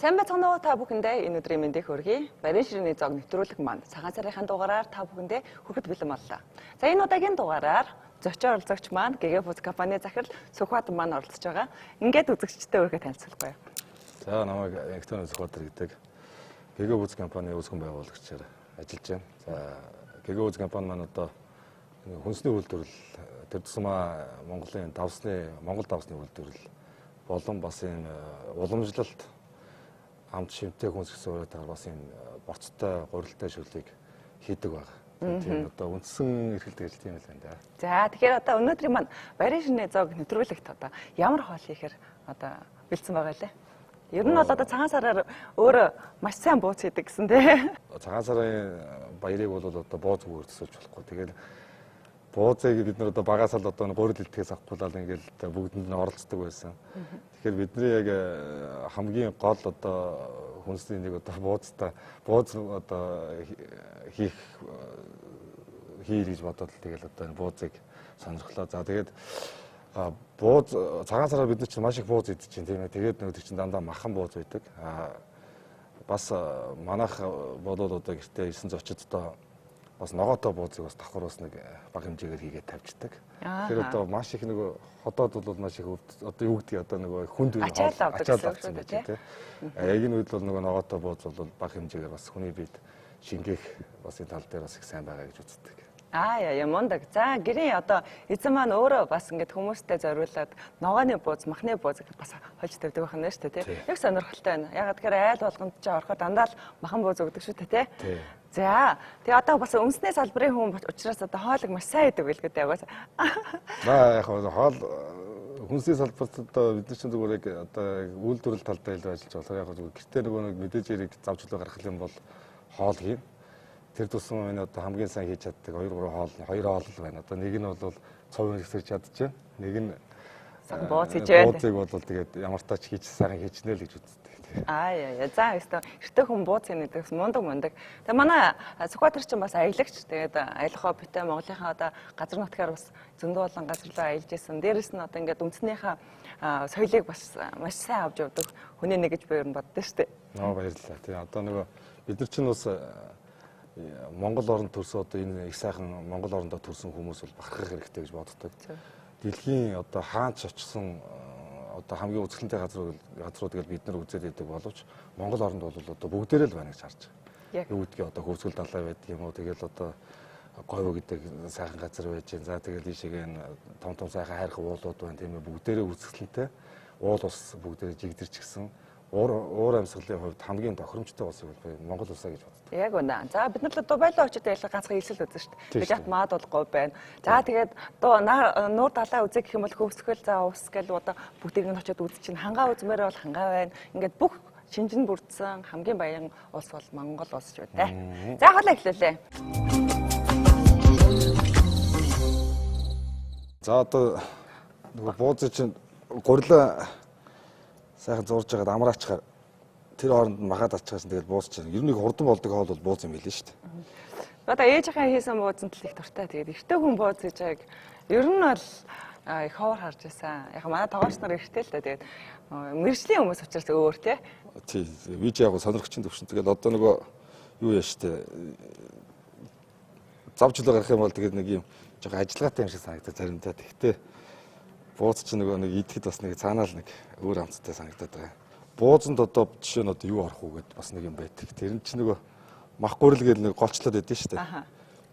Сайн байцгаана уу та бүхэндээ энэ өдрийн мэндийг хүргэе. Барин ширээний зог нэвтрүүлэг маань цагаан сарынхаа дугаараар та бүхэндээ хүрэхэд бэлэн боллоо. За энэ удаагийн дугаараар зочин оролцогч маань ГГ Фуд компани захирал Сүхбаатар маань оролцож байгаа. Ингээд үзэгчтэй өөрийгөө танилцуулъя. За намайг Ягтан Сүхбаатар гэдэг ГГ Фуд компани үүсгэн байгуулагчаар ажиллаж байна. За ГГ Фуд компани маань одоо хүнсний үйлдвэрлэл тэр тусмаа Монголын давсны Монгол давсны үйлдвэрлэл болон бас энэ уламжлалт амт шимтэй хүнс гэсэн уриатаар бас энэ борцтой гурилтай шүлийг хийдэг байна. Тийм одоо үндсэн эрхэлдэг ажил тийм л байна да. За тэгэхээр одоо өнөөдрийн маань барин шинэ зоог нэвтрүүлэгт одоо ямар хоол хийхээр одоо бэлдсэн байгаа лээ? Ер нь бол одоо цагаан сараар өөрөө маш сайн бууц хийдэг гэсэн тий. Цагаан сарын баярыг бол одоо бууз зүгээр төсөөлж болохгүй. Тэгээд бууцыг бид нар одоо багаас л одоо гурил илтгэхээс авахгүйл ингээл бүгдэнд нь оролцдог байсан. Тэгэхээр бидний яг хамгийн гол одоо хүнсний нэг одоо бууцтай бууз одоо хийх хийе гэж бодоод тэгэл одоо энэ буузыг сонирхлоо. За тэгээд бууз цагаан сараар бид нар чинь маш их бууз идэж чинь тийм ээ. Тэгээд нөгөө чинь дандаа махан бууз байдаг. Бас манайх болоод одоо гэртээ 9 зочид одоо бас ногоотой буузыг бас давхар бас нэг бага хэмжээгээр хийгээд тавьчихдаг. Тэгэхээр одоо маш их нөгөө ходоод бол маш их одоо юу гэдгийг одоо нөгөө хүнд үе ачаал авдаг гэсэн үг тийм. Яг энэ үед бол нөгөө ногоотой бууз бол бага хэмжээгээр бас хүний биед шингээх бас энэ тал дээр бас их сайн байгаа гэж үздэг. Аа яа мундаг. За гэрийн одоо эзэн маань өөрөө бас ингээд хүмүүстэй зориулаад ногооны бууз, махны бууз бас хольж тавьдаг байх нь шүү дээ, тий. Яг сонирхолтой байна. Ягаад тэгэхээр айл болгонд ч ороход дандаа л махан бууз өгдөг шүү дээ, тий. За тэгээ одоо бас өмсний салбарын хүн учраас одоо хоолыг маш сайн идэг байлгүй дээ угаасаа. За яг хоол хүнсний салбарт одоо бид нар чинь зүгээр яг одоо үйлдвэрлэл талдаа илүү ажиллаж болохоор яг зүгээр гэртээ нөгөө нэг мэдээж хэрэг зав чөлөө гаргах юм бол хоол хийн. Тэр тусам энэ одоо хамгийн сайн хийж чаддаг 2 3 хоол, хоёр хоол л байна. Одоо нэг нь бол цовын хэсэрч чадчихэв. Нэг нь бууз хийж байна. Буузыг бол тэгээд ямар тач хийж сайхан хийчнэ л гэж үздэг. Аа яа. За өстө эртээ хүн бууз хийнэ гэдэг мундаг мундаг. Тэгээ манай Сүхбаатар чинь бас аялагч. Тэгээд аялах хоббитой Монголынхаа одоо газар нутгаар бас зөндөө олон газар руу аялж исэн. Дээрэс нь одоо ингээд үндснийхээ соёлыг бас маш сайн авч явдаг хүний нэг гэж би ер нь боддоо шүү дээ. Нөө баярлалаа. Тэгээ одоо нөгөө бид нар чинь бас Монгол оронд төрсөн одоо энэ их сайхан Монгол орондоо төрсэн хүмүүс бол бахархах хэрэгтэй гэж боддог. Дэлхийн одоо хаач очсон одоо хамгийн үзэсгэлэнтэй газрууд гэж бид нар үзээд байдаг боловч Монгол оронд бол одоо бүгдээрээ л байна гэж харж байгаа. Юу гэдгийг одоо хөвсгөл далай байдаг юм уу, тэгэл одоо говь гэдэг сайхан газар байж байна. За тэгэл ийшээгээ том том сайхан хайрхан уулууд байна тийм ээ. Бүгдээрээ үзэсгэлэнтэй уул ус бүгдээрээ жигдэрч гисэн. Уур амьсгалын хувьд хамгийн тохиромжтой улсыг бол Монгол улсаа гэж боддог. Яг үнэ. За бид нар л Дубай руу очиж аялах ганцхан элсэл үзэн шүү дээ. Тэгэл маад бол говь байна. За тэгээд нуур далай үзэх гэх юм бол хөвсгөл за ус гэл одоо бүгдийг нь очиод үзэж чинь хангаа үзмээрээ бол хангаа байна. Ингээд бүх шинжинд бүрдсэн хамгийн баян улс бол Монгол улс шүү дээ. За хоолоо эхлүүлээ. За одоо нөгөө бууз чинь гурилаа сайхан зурж байгаад амраачаар тэр хооронд нь махаад ачаас тэгэл буусчихна. Ер нь их хурдан болдог хоол бол бууз юм билээ шүү дээ. Одоо ээжийнхээ хийсэн буузанд л их дуртай. Тэгээд эртээ хүн бууз хийж байгааг ер нь бол их ховор харж байсан. Яг манай тогооч нар эртээ л дээ. Тэгээд мэргэжлийн хүмүүс учраас өөр тий. Тий. Би ч яг сонирхчин төвшин. Тэгээд одоо нөгөө юу яа штэ. Зав чөлөө гарах юм бол тэгээд нэг юм жоохон ажиллагаатай юм шиг санагдаад заримдаа. Тэгтээ бууз чинь нөгөө нэг идэхэд бас нэг цаанаа л нэг өөр амттай санагдаад байгаа. Буузанд одоо жишээ нь одоо юу орох уу гэд бас нэг юм байдаг. Тэр нь чинь нөгөө мах гурил гэл нэг голчлоод байдсан шүү дээ.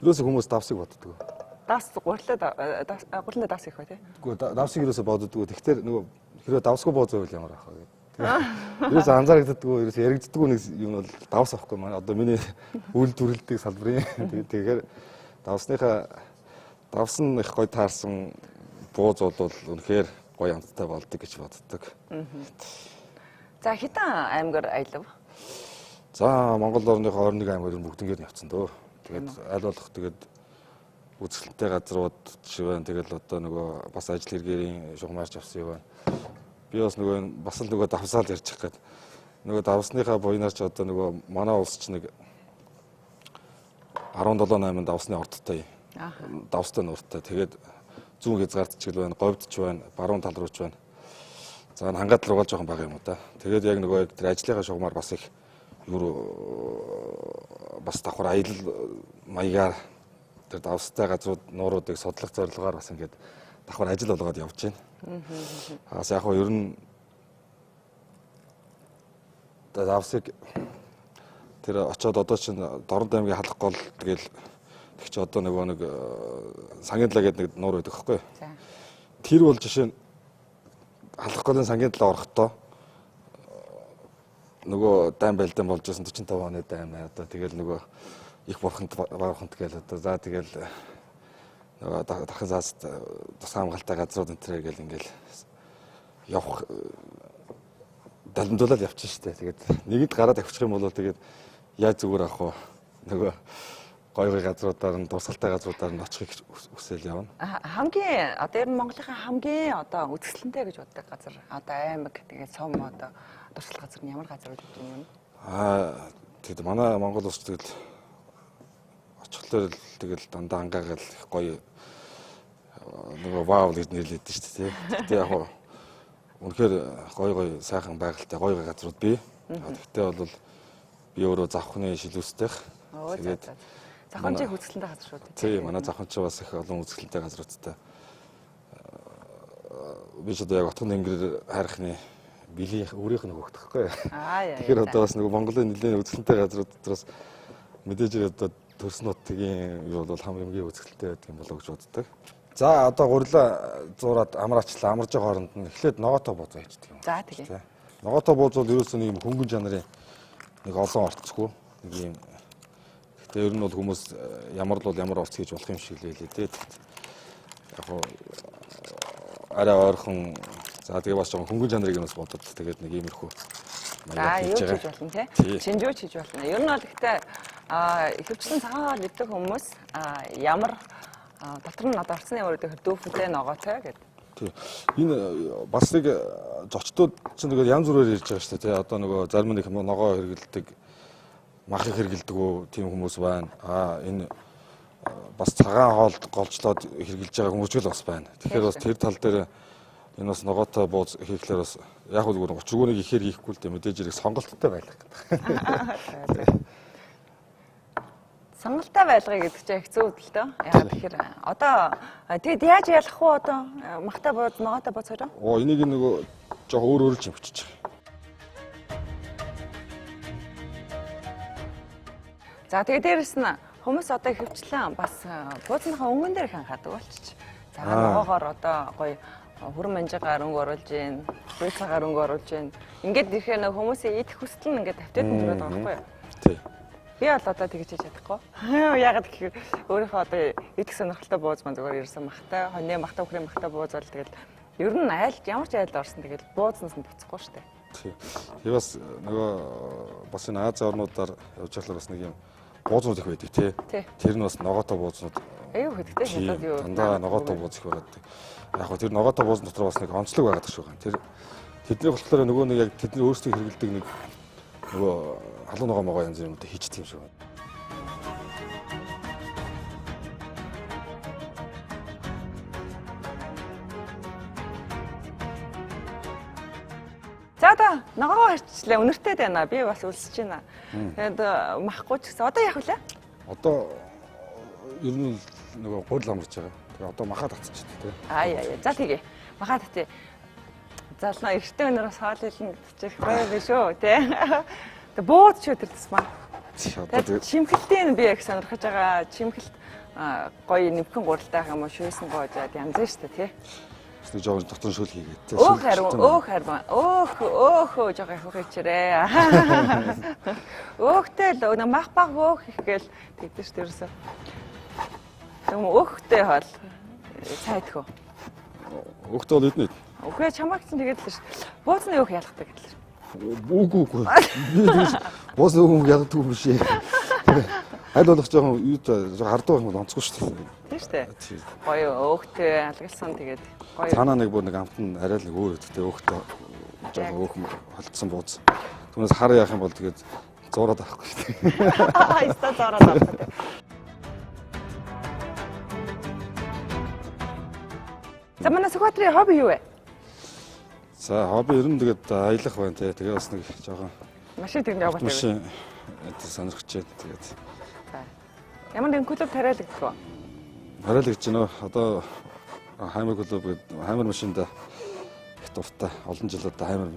Ерөөсөө хүмүүс давсыг боддог. Давс гурилаа гурилаа давс их бай тий. Үгүй давсыг ерөөсөө боддоггүй. Тэгэхээр нөгөө хэрвээ давсгүй бууз байвал ямар ах вэ гэдэг. Ерөөсөө анзаарагддаггүй, ерөөсөө яригддаггүй нэг юм бол давс авахгүй маань одоо миний үйлдвэрлэдэг салбарын. Тэгэхээр давсныхаа давс нь их гой таарсан бууз бол үнэхээр гоё амттай болдог гэж боддог. За хэдэн аймгаар аялав? За Монгол орны 21 аймгаар бүгднгээр нь явцсан дөө. Тэгээд аль болох тэгээд үзэсгэлэнтэй газрууд жишээ байна. Тэгэл одоо нөгөө бас ажил хэрэгээрийн шугамарч авсан юм байна. Би бас нөгөө бас л нөгөө давсаал ярьчих гээд нөгөө давсныхаа буйнаар ч одоо нөгөө манай улс ч нэг 17 8 давсны ордтой. Давстай нууртай. Тэгээд зүүн хязгаарт ч гэл байна, говьд ч байна, баруун тал руу ч байна. За хангаад руугаа жоохон бага юм уу да. Тэгээд яг нөгөө яг тэр ажлынхаа шугамар бас их юу бас давхар аялал маягаар тэр давстай газрууд нууруудыг судлах зорилгоор бас ингээд давхар ажил болгоод явж байна. Аас яг хоо ер нь давсыг тэр очоод одоо чинь Дорнод аймгийн Халах гол тэгэл тэг чи одоо нөгөө нэг сангийн талаа гэдэг нэг нуур байдаг байхгүй юу? За. Тэр бол жишээ нь Халах голын сангийн талаа орохдоо нөгөө дайм байлдаан болж байсан 45 оны дайм одоо тэгэл нөгөө их бурханд бурханд гээл одоо за тэгэл нөгөө дархан зааст тусгай хамгаалтай газрууд энэ тэрэ гээл ингээл явах далимдуулаад явчих штэ. Тэгээд нэгэд гараад авчих юм бол тэгээд яаж зүгээр авах вэ? Нөгөө гой гой газруудаар нь дурсгалтай газруудаар нь очихыг хүсэл явна. Хамгийн одоо ер нь Монголынхаа хамгийн одоо үзэсгэлэнтэй гэж боддог газар одоо аймаг тэгээд сум одоо дурсгал газар нь ямар газар гэж боддог юм? Тэгээд манай Монгол улс тэгэл очихлоор тэгэл дандаа ангаагаал их гоё нөгөө вау гэж нэрлэдэг шүү дээ. Гэтэ яг хуу үнэхээр гоё гоё сайхан байгальтай гоё гоё газрууд бий. Тэгтээ бол би өөрөө завхны шилүүсдэх. Тэгээд завханчийг үзэсгэлэнтэй газар шүү дээ. Тийм, манай завханч бас их олон үзэсгэлэнтэй газруудтай. Би ч одоо яг Отгон тэнгэр хайрхны билийн өөрийнх нь хөгтөхгүй. Тэгэхээр одоо бас нөгөө Монголын нэлээд үзэсгэлэнтэй газрууд дотроос мэдээж одоо төрсөн нутгийн юу бол хамгийн үзэсгэлэнтэй байдаг юм болоо гэж боддог. За одоо гурлаа зуураад амраачлаа, амарж байгаа хооронд нь эхлээд ногоотой бууз хийждэг юм. За тэгээ. Ногоотой бууз бол ерөөсөө нэг юм хөнгөн чанарын нэг олон орцгүй нэг юм. Гэхдээ ер нь бол хүмүүс ямар л бол ямар орц хийж болох юм шиг лээ лээ дээ. Яг хуу арай ойрхон за тэгээ бас жоохон хөнгөн чанарыг нь бас бодод тэгээд нэг иймэрхүү маягаар хийж байгаа. Юу хийж болно те? Чинжүүч хийж болно. Ер нь бол гэхдээ ихэвчлэн цагаан хоол идэх хүмүүс ямар дотор нь одоо орцны ямар гэдэг дүүфэнтэй ногоотой гэдэг. Тий. Энэ бас нэг зочдууд чинь нөгөө янз бүрээр ирж байгаа шүү дээ тий. Одоо нөгөө зарим нэг ногоо хэрэгэлдэг, махыг хэрэгэлдэг үү тийм хүмүүс байна. Энэ бас цагаан хоол голжлоод хэрэглэж байгаа хүмүүс ч л бас байна. Тэгэхээр бас тэр тал дээр энэ бас ногоотой бууз хийхлээр бас яг үл зүгээр учиргүйнийг ихээр хийхгүй л дээ мэдээж хэрэг сонголттой байх гэдэг. Сонголттой байлгыг гэдэг чинь их зөв л дөө. Яагаад тэгэхээр одоо тэгэд яаж ялах вэ одоо махтай бууз, ногоотой бууз хоёроо? Оо энийг нөгөө жоох өөр өөр л юм бичиж байгаа. За тэгээ дээрэс нь хүмүүс одоо ихэвчлэн бас бууцныхаа өнгөн дээр их анхаадаг болчих. За ногоогоор одоо гоё хүрэн манжигаар өнгө оруулж гин, буй цагаар өнгө оруулж гин. Ингээд ирэхээр нөгөө хүмүүсийн идэх хүсэл нь ингээд тавтаад нь төрөөд байгаа байхгүй юу? Тий. Би бол одоо тэгж хийж чадахгүй. Яагаад гэхээр өөрийнхөө одоо идэх сонирхолтой бууз маань зүгээр ерөөсөн махтай, хоньны махтай, үхрийн махтай бууз бол тэгэл ер нь айл ямар ч айл орсон тэгэл буузнаас нь буцахгүй шүү дээ. Тий. Тэгээ бас нөгөө бас энэ Азийн орнуудаар явж байхлаар бас нэг юм буузнууд их байдаг тий. Тэр нь бас ногоотой буузнууд. Аюу хэдэгтэй хятад юу. Дандаа ногоотой бууз их байгаад. Яг хөө тэр ногоотой бууз дотор бас нэг онцлог байгаад шүү гэн. Тэр тэдний болохоор нөгөө нэг яг тэдний өөрсдөө хэрэглэдэг нэг нөгөө халуун ногоо могоо янз бүрийн юмтай хийждэг юм шиг байна. За одоо ногоо харчлаа үнэртэй байна. Би бас өлсөж байна. Тэгээд махгүй ч гэсэн одоо яах вэ? Одоо ер нь нөгөө гурил амарч байгаа. Тэгээ одоо махаа татчих тий. Аа яа. За тэгээ. Махаа татъя. Залнаа эртний өнөр бас хоол илнэ гэдэг чинь их гоё биш үү тий. Тэгээ бууз ч өдр тусмаа. Тэгээд чимхэлтийн би яг сонирхож байгаа. Чимхэлт гоё нэмхэн гурилтай юм уу шүүсэн гоожаад янз шүү дээ тий. Нэг жоохон дотор шүл хийгээд тий. Өөх хариу, өөх хариу. Өөх, өөх жоохон их хийчээрээ. Өөхтэй л мах баг өөх их гээл тэгдэж шүү дээ ерөөсөө. Тэгм өөхтэй хоол сайдхөө. Өөхтэй бол эднэ. Үгүй чамайг чинь тэгээд л шүү. Бууцны өөх ялахдаг гэдэг л. Үгүй үгүй. Бууцны өөх ялдаг юм биш ээ. Аль болох жоохон юу жоохон хардуу юм бол онцгүй шүү дээ. Тийм шүү дээ. Гоё өөхтэй алгалсан тэгээд гоё. Цаанаа нэг бүр нэг амт нь арай л нэг өөр өгдөгтэй өөхтэй жоохон өөх холдсон бууз. Түүнээс хар яах юм бол тэгээд зуураад авахгүй шүү дээ. Иста зуураад авахгүй. За манай Сүхбаатарын хобби юу вэ? За хобби ер нь тэгээд аялах байна те. Тэгээ бас нэг жоохон машин тэгнэ яваад байна. Машин сонирхож байна. Тэгээд. За. Ямар нэгэн клуб тариалагдах уу? Тариалагдж байна. Одоо Хаймер клуб гэдэг Хаймер машинд их дуртай. Олон жил одоо Хаймер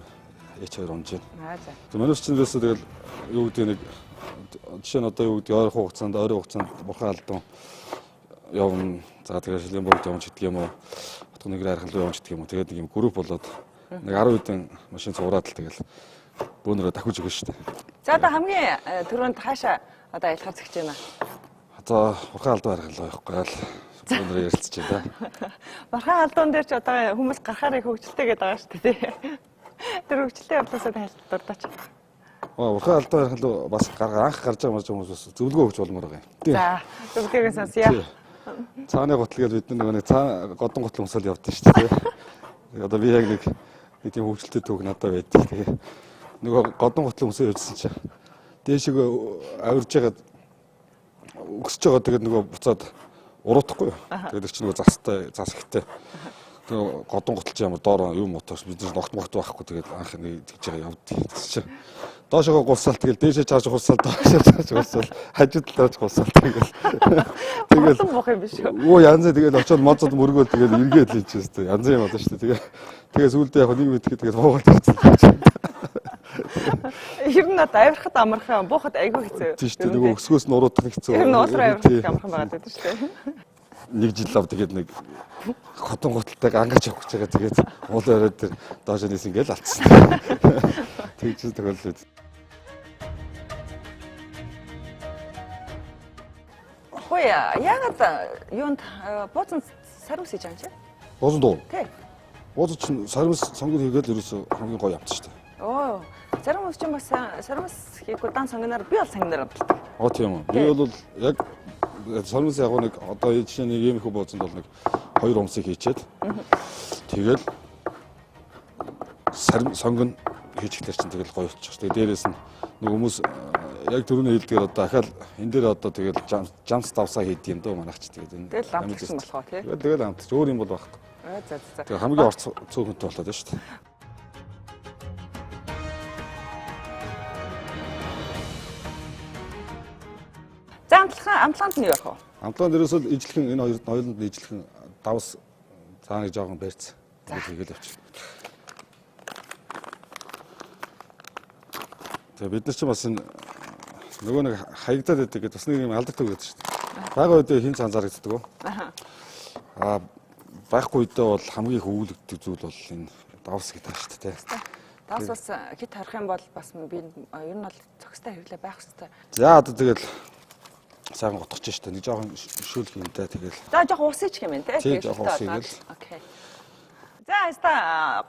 H2 унж байна. Аа за. Тэг манайч ч ерөөсөө тэгэл юу гэдэг нэг жишээ нь одоо юу гэдэг ойрхон хугацаанд ойрын хугацаанд бурхан алдан явна. За тэгээ Шилэнбургт явна ч гэдэг юм уу. Хотго нэгэр архан руу явна ч гэдэг юм уу. Тэгээд нэг юм групп болоод нэг 10 хэдэн машин цуураад л тэгэл бөөнөрөө дахиж өгнө шүү дээ. За одоо хамгийн түрүүнд хаашаа одоо аялахар зэгч байна? Одоо бурхан алдан архан руу явахгүй л бөөнөрөө ярилцж байна да. Бурхан алдаан дээр ч одоо хүмүүс гарахаар их хөгжилтэй гэдэг байгаа шүү дээ. Тэр хөгжилтэй явдлаасаа тайлбарлаач. Бурхан алдан архан руу бас анх гарч байгаа хүмүүс бас зөвлөгөө өгч болмоор байгаа юм. За зөвлөгөөг сонсъё. Цааны гутал гэж бид нар нэг цаа годон гутал өмсөөл явдсан шүү дээ. Одоо би яг нэг тийм хөгжилтэй түүх надад байдаг. Тэгээ нөгөө годон гутал өмсөө явжсэн чинь дээшээ авирж байгаад өксөж байгаа тэгээд нөгөө буцаад уруудахгүй юу. Тэгээд тэр чинь нөгөө застай зас ихтэй. Тэгээ годон гутал чи ямар доор юм мотоос бид нар ногт могт байхгүй тэгээд анх нэг тэгж байгаа явд. Тэгсэн чинь доошогоо гулсаал тэгэл дээшээ чарж гулсаал доошоо чарж гулсаал хажуу талаарч гулсаал тэгэл тэгэл бох юм биш үү. Өө янз тэгэл очиод модод мөргөөл тэгэл эргээд л хийж өстэй янз юм болно шүү дээ. Тэгээ тэгээ сүүлдээ яг нэг мэдхэд тэгэл буугаад ирсэн. Ер нь одоо авирахад амархан, буухад айгүй хэцүү. Тийм шүү дээ. Нөгөө өсгөөс нь уруудах хэцүү. Ер нь уул руу авирахад амархан байгаа гэдэг шүү дээ. Нэг жил ав тэгээд нэг хотон гуталтай ангарч явах гэж байгаа. Тэгээд уул орой дээр доошоо нисэн гээл алдсан. Тэгж тохиолдол. Хөөе, яагаад юунд бууцан саримс хийж байгаа юм чи? Бууцанд уу? Тий. Бууц чинь саримс сонгон хийгээл ерөөсөө хамгийн гоё амт шүү дээ. Оо, саримс чинь бас саримс хийхгүй дан сонгоноор би бол сонгоноор амталдаг. Оо тийм үү. Би бол яг саримс яг нэг одоо жишээ нэг ийм их бууцанд бол нэг 2 умсыг хийчээд тэгэл сарим сонгон хийчихлээр чинь тэгэл гоё болчих. Тэгээ дээрээс нь нэг хүмүүс яг түрүүний хэлдгээр одоо ахаал энэ дээр одоо тэгэл жамс давсаа хийд юм дөө манайх ч тэгээд энэ тэгэл амтсан болох уу тий. Тэгэл амтч өөр юм бол байхгүй. За за. Тэгээ хамгийн орц цөөхөнтэй болоод байна шүү дээ. За амтлахаанд нь юу явах вэ? Амтлахаанд ерөөсөө ижлэхэн энэ хоёуланд нь ижлэхэн давс цаа нэг жоохон барьц. Тэгээд хийгээл явчих. Тэгээ бид нар ч бас энэ нөгөө нэг хаягдаад байдаг гэдэг бас нэг юм алдартай үг байдаг шүү дээ. Бага үедээ хин цанзаарагддаг уу? Аа байхгүй үедээ бол хамгийн их өвлөгддөг зүйл бол энэ давс гэдэг шүү дээ. Давс бас хит харах юм бол бас би ер нь бол цогцтой хэрэглээ байх хэрэгтэй. За одоо тэгэл сайхан готгоч шүү дээ. Нэг жоохон шүүлэх юм да тэгэл. За жоохон ус ич юм те. Тийм жоохон ус игээл. Окей. За хаста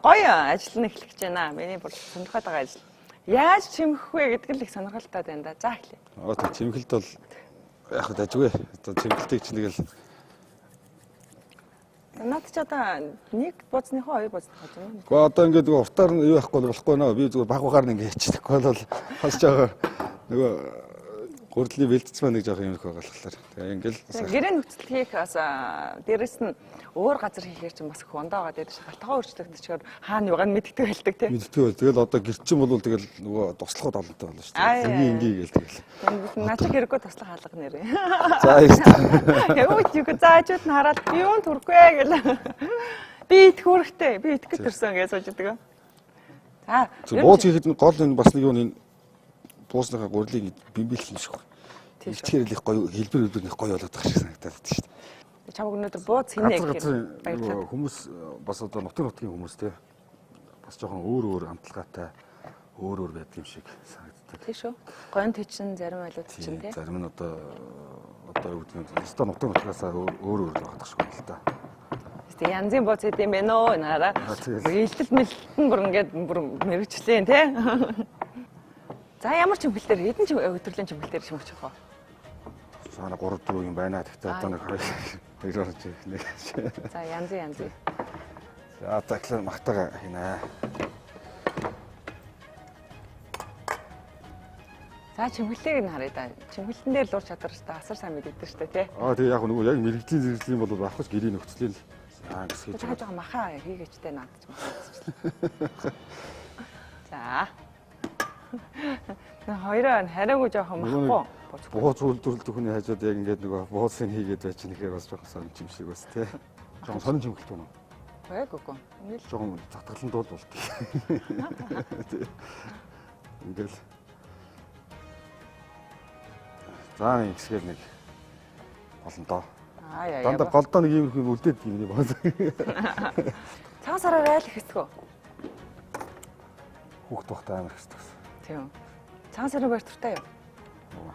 гоё ажил нь эхлэх гэж байна. Миний бүр сонирхоод байгаа ажил. Яаж чимхэх вэ гэдэг л их сонирхолтой байна да. За эхлэе. Аа тийм чимхэлт бол яг хөө дажгүй. Одоо чимхэлтийг чинь тэгэл Наад чи одоо нэг бууцныхоо хоёр бууцныхоо юм. Гэхдээ одоо ингээд нөгөө уртаар нь юу яахгүй болохгүй нөө. Би зүгээр баг багаар нь ингээд хийчихгүй бол бас жоохон нөгөө гурдлын бэлтцсэн маань нэг жоохон юм их байгаа болохоор. Тэгээ ингээл гэрээ нөхцөл хийх бас дээрэс нь өөр газар хийхээр чинь бас их ондоо байгаа гэдэг чинь галтгоо өөрчлөгдөчихөөр хаана юугаа нь мэддэг байлдаг тий. Мэддэг байл. Тэгэл одоо гэрчин бол тэгэл нөгөө туслахад олонтой болно шүү дээ. Ингийн ингийн гээл тэгэл. Наа чи хэрэггүй туслах алга нэрээ. За яа. Юу ч юу за хажууд нь хараад би юунд хүрхгүй гэл. Би итгэх үүрэгтэй. Би итгэх төрсөн гэж сууж идэг. За. Бууз хийхэд гол энэ бас нэг юу энэ буусныхаа гурлыг бимбэлэх юм шиг байна. Илтгэр их гоё хэлбэр хэлбэр их гоё болоод байгаа шиг санагдаад байдаг шүү дээ. Чамаг өнөөдөр бууз хинэ гэхээр баярлалаа. Хүмүүс бас одоо нутгийн нутгийн хүмүүс те бас жоохон өөр өөр амталгаатай өөр өөр байдаг юм шиг санагддаг. Тийм шүү. Гонт чинь зарим айлууд чинь те. Зарим нь одоо юу гэдэг нь өстой нутгийн нутгаасаа өөр өөр байгаа шиг байна л та. Гэтэ янзын бууз хийд юм бэ нөө наараа. Илтэл мэлтэн бүр ингээд бүр мэрэгчлээ те. За ямар чимхэлтээр хэдэн өдрлийн чимхэлтээр чимхчих вэ? Санаа 3 4 юм байна. Тэгтээ одоо нэг 2 орж нэг. За янз янз. За одоо эхлээд махтаага хийнэ. За чимхлийг нь харъя да. Чимхлэн дээр л ур чадвартай асар сайн мэддэг шүү дээ тий. Аа тий яг нөгөө яг мэрэгжлийн зэрэгцлийн бол байхгүй ч гэрийн нөхцөлийн л аа гэсгэж байгаа. Жаахан маха хийгээчтэй наад ч маха. За. Хоёроо хараагүй жоохон махгүй. Бууз үйлдвэрлэдэг хүний хажууд яг ингээд нөгөө бууцыг хийгээд байж нэхээр бас жоохон сонин юм шиг бас тий. Жоохон сонин чимгэлт үү? Үгүй. Ингээл жоохон татгалан дуул болт. Ингээл. За нэг хэсгээр нэг олон доо. Аа яа. Дандаа голдоо нэг иймэрхүү юм үлдээд юм нэг бооз. Цагаан сараар айл их хэсэг үү? Хүүхд багтаа амар хэсдэг гэсэн. Тийм. Цагаан сарын баяр дуртай юу?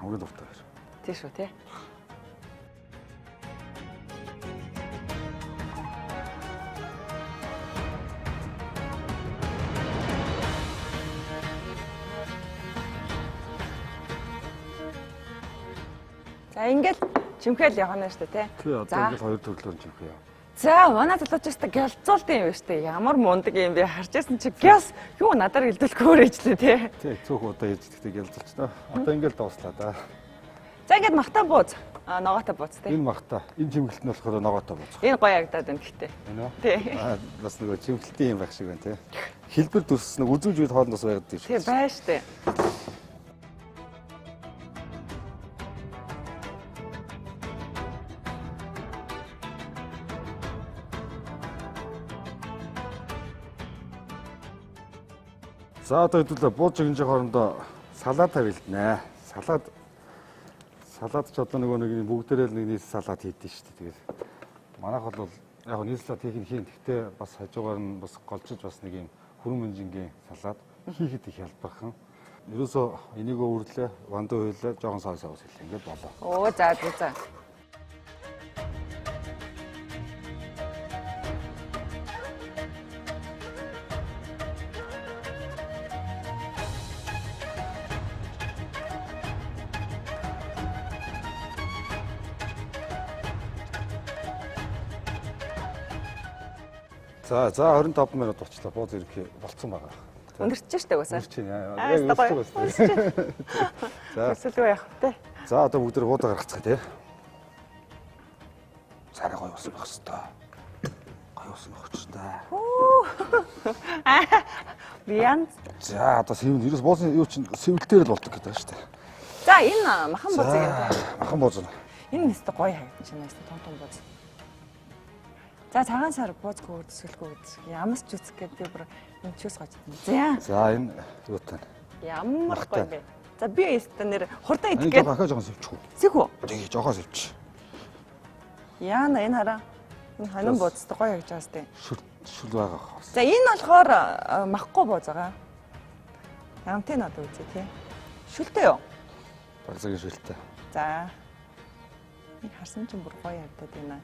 Хамгийн дуртай баяр. Тийм шүү тий. За ингээл чимхээл явна шүү дээ тий. Тий, одоо ингээл хоёр төрлөөр чимхээ яв. За, манай залуучуудаа гялцуулт юм байна шүү дээ. Ямар мундаг юм бэ? Харж байсан чи гялс юу надаар илдүүлэхгүй ээжлээ тий. Тий, цөөх удаа ээж гэхдээ гялцуулч та. Одоо ингээл дууслаа да. За ингээд махтай бууз. А ногоотой бууз тий. Энэ махтай. Энэ чимгэлт нь болохоор ногоотой бууз. Энэ гоё ягдаад байна гэхдээ. Энэ үү? Тий. Аа бас нөгөө чимгэлтийн юм байх шиг байна тий. Хэлбэр дүрс нэг үзэмж үед хоорондоос байгаад тийм шиг. Тий, байна шүү дээ. За одоо хэдүүлээ бууж жигнжийн хоорондоо салат тавилднэ. Салат салат ч одоо нөгөө нэг бүгдээрээ л нэг нийс салат хийдэж шүү дээ. Тэгээд манайх бол яг нийс салат хийх нь хийн. Гэхдээ бас хажуугаар нь бас голжиж бас нэг юм хүрэн мэнжингийн салат хийхэд их хялбархан. Ерөөсөө энийгөө үрлээ, вандуу хуйлаа, жоохон сой соус хэлээ. Ингээд болоо. Оо за за. За за 25 минут болчлаа. Бууз ерөнхий болцсон байгаа. Өндөрч штэ угаасаа. Өндөрч байна. Яг өндөрч байна. За. Өсөлгөө явах тэ. За одоо бүгд буудаа гаргацгаа тий. Царай гоё болсон байх хэвээр. Гоё болсон байх ч та. Би янз. За одоо сэвэн ерөөс буусын юу чинь сэвэлтээр л болдог гэдэг байна штэ. За энэ махан бууз юм. Махан бууз. Энэ нэстэ гоё харагдаж байна. Том том бууз. За цагаан сар бууз көөр төсөөлгүй гэж ямар ч үзэх гээд би бүр энэ чүс гож байна. За энэ юутай. Ямар гоё бэ. За би өстө нэр хурдан идэх гээд. Энэ жоохон сэвчих үү? Сэх үү? Тэгээ жоохон сэвч. Яана энэ хараа. Энэ хонин буузтай гоё гэж байгаа сте. Шүл шүл байгаа хаа. За энэ болохоор махгүй бууз байгаа. Амтын надад үзье тий. Шүлтэй юу? Багцагийн шүлтэй. За. Энэ харсан чинь бүр гоё харагдаад байна.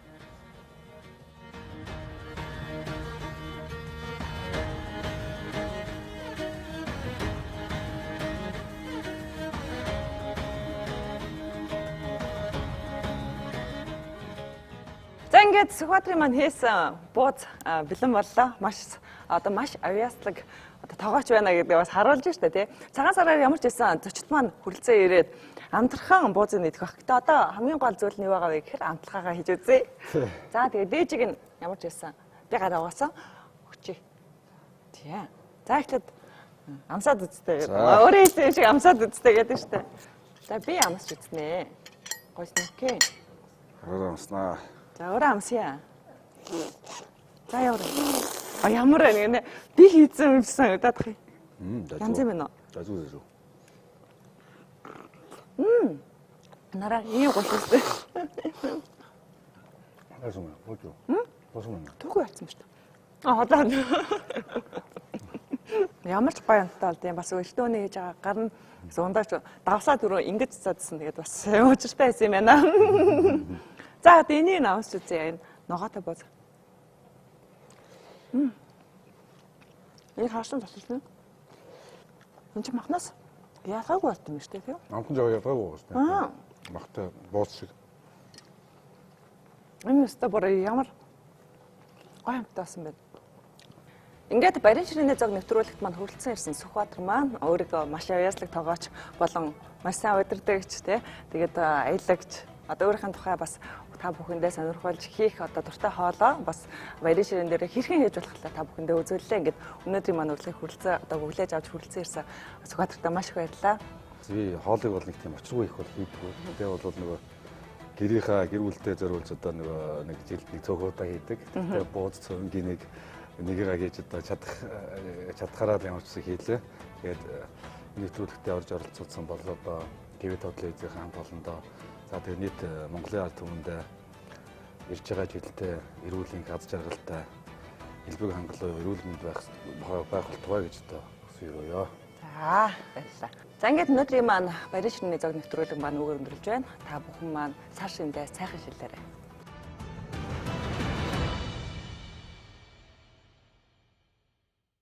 За ингээд Сүхбаатарын маань хийсэн бууз бэлэн боллоо. Маш одоо маш авьяаслаг одоо тогооч байна гэдгийг бас харуулж штэ тий. Цагаан сараар ямар ч байсан зочд маань хүрэлцэн ирээд амтрахын буузыг идэх байх. Гэтэ одоо хамгийн гол зүйл нь юу байгаа вэ гэхээр амтлагаагаа хийж үзье. За тэгээ дээжиг нь ямар ч байсан би гараа угаасан өгчээ. Тий. За эхлээд амсаад үзтээ гэдэг. Өөрөө хийсэн юм шиг амсаад үзтээ гэдэг штэ. За би амсч үзнэ. Гойс нүкэ. Өөрөө амснаа. За өөрөө амсъя. За ямар. А ямар байна гэнэ. Би хийсэн юм шиг санагдаад их. Янз юм байна уу? За зүг зүг. Нараа ийм гоё шүү дээ. Яасан юм? Бод юу? Босон юм. Түүхүү явцсан ба шүү дээ. А хоолой. Ямар ч гоё амттай болд юм. Бас өлтөөний хийж байгаа гар нь сундаач давсаа дөрөв ингэж цаадсан. Тэгээд бас учиртай байсан юм байна. За одоо энийг авч үзье. Энэ ногоотой бууз. Энэ харсан тасалсан. Энд чинь махнаас ялгаагүй болт юм шүү дээ, тийм үү? Амтан жоо ялгаагүй байна шүү дээ. Махтай бууз шиг. Энэ өстө бүр ямар гоё амттай болсон бэ? Ингээд барин ширээний зог нэвтрүүлэгт маань хүрэлцэн ирсэн Сүхбаатар маань өөрийгөө маш авьяаслаг тогооч болон маш сайн удирдагч тий. Тэгээд аялагч одоо өөрийнхөө тухай бас Та бүхэндээ сонирхолж хийх одоо дуртай хоолоо бас баярын ширээн дээр хэрхэн хийж болох талаар та бүхэндээ үзүүллээ. Ингээд өнөөдрийн маань урилгыг хүрэлцэн одоо бүглээж авч хүрэлцэн ирсэн Сүхбаатартай маш их баярлалаа. Би хоолыг бол нэг тийм учиргүй их бол хийдэггүй. Тэгээ бол нөгөө гэрийнхаа гэр бүлдээ зориулж одоо нөгөө нэг жилд нэг цөөхөдөө хийдэг. Тэгээ бууз цөөнгийн нэг нэгээ хийж одоо чадхаараа л ямар ч зүйл хийлээ. Тэгээд нэвтрүүлэгтээ орж оролцуулсан бол одоо ТV телевизийн хамт олондоо за тэгээ нийт Монголын ард түмэндээ ирж байгаа жилдээ эрүүл аз жаргалтай элбэг хангалуун эрүүл мэнд байх болтугай гэж одоо хүсэн өрөөё. За баярлалаа. За ингээд өнөөдрийн маань баярын ширээний зог нэвтрүүлэг маань үгээр өндөрлөж байна. Та бүхэн маань сар шиндээ сайхан шилээрэй.